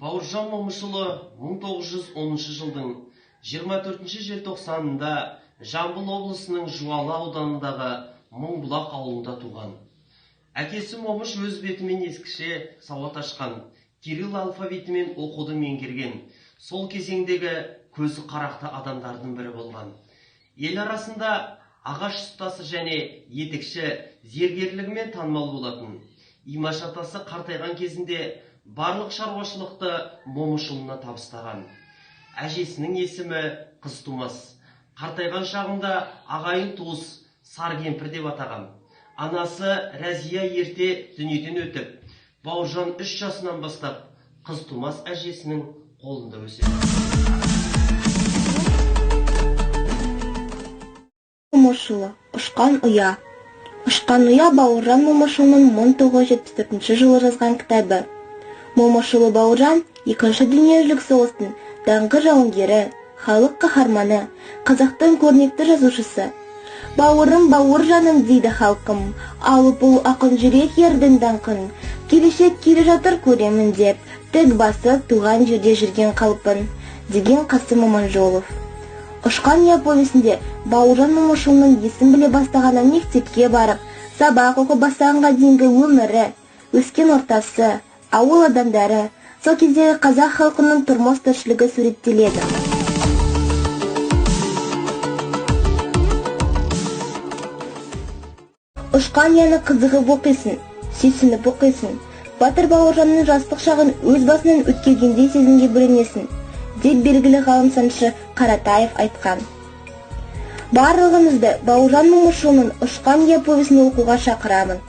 Бауыржан Момышұлы 1910 жылдың 24 желтоқсанында Жамбыл облысының Жуалы ауданындағы Мыңбұлақ ауылында туған. Әкесі Момыш өз бетімен ескіше сауат ашқан, кирилл алфавитімен оқуды меңгерген, сол кезеңдегі көзі қарақты адамдардың бірі болған. Ел арасында ағаш ұстасы және етікші, зергерлігімен танымал болатын. Имаш атасы қартайған кезінде барлық шаруашылықты Момышұлына табыстаған. Әжесінің есімі Қызтумас. Қартайған шағында ағайын туыс Саркемпір деп атаған. Анасы Рәзия ерте дүниеден өтіп, Бауыржан 3 жасынан бастап Қызтумас әжесінің қолында өседі. Момышұлы «Ұшқан ұя». «Ұшқан ұя» Бауыржан Момышұлының 1974 жылы жазған кітабы. Момышұлы Бауыржан Екінші дүниежүзілік соғыстың даңғы жауынгері, халық қаһарманы, қазақтың көрнекті жазушысы. Бауырым, Бауыржаным дейді халқым, алып ұл ақын жүрек ердің даңқын, келешек келе жатыр көремін деп, тік басып туған жерде жүрген қалпын, деген Қасым Аманжолов. «Ұшқан ұя» повесінде Бауыржан Момышұлының есін біле бастағаннан мектепке барып, сабақ оқып бастағанға дейінгі өмірі, өскен ортасы, ауыл адамдары, сол кездегі қазақ халқының тұрмыс тіршілігі суреттеледі. «Ұшқан ұяны» қызығып оқисың, сүйсініп оқисың. Батыр Бауыржанның жастық шағын өз басынан өткергендей сезімге бөленесің, деп белгілі ғалым сыншы Қаратаев айтқан. Барлығыңызды Бауыржан Момышұлының «Ұшқан ұя» повесін оқуға шақырамын.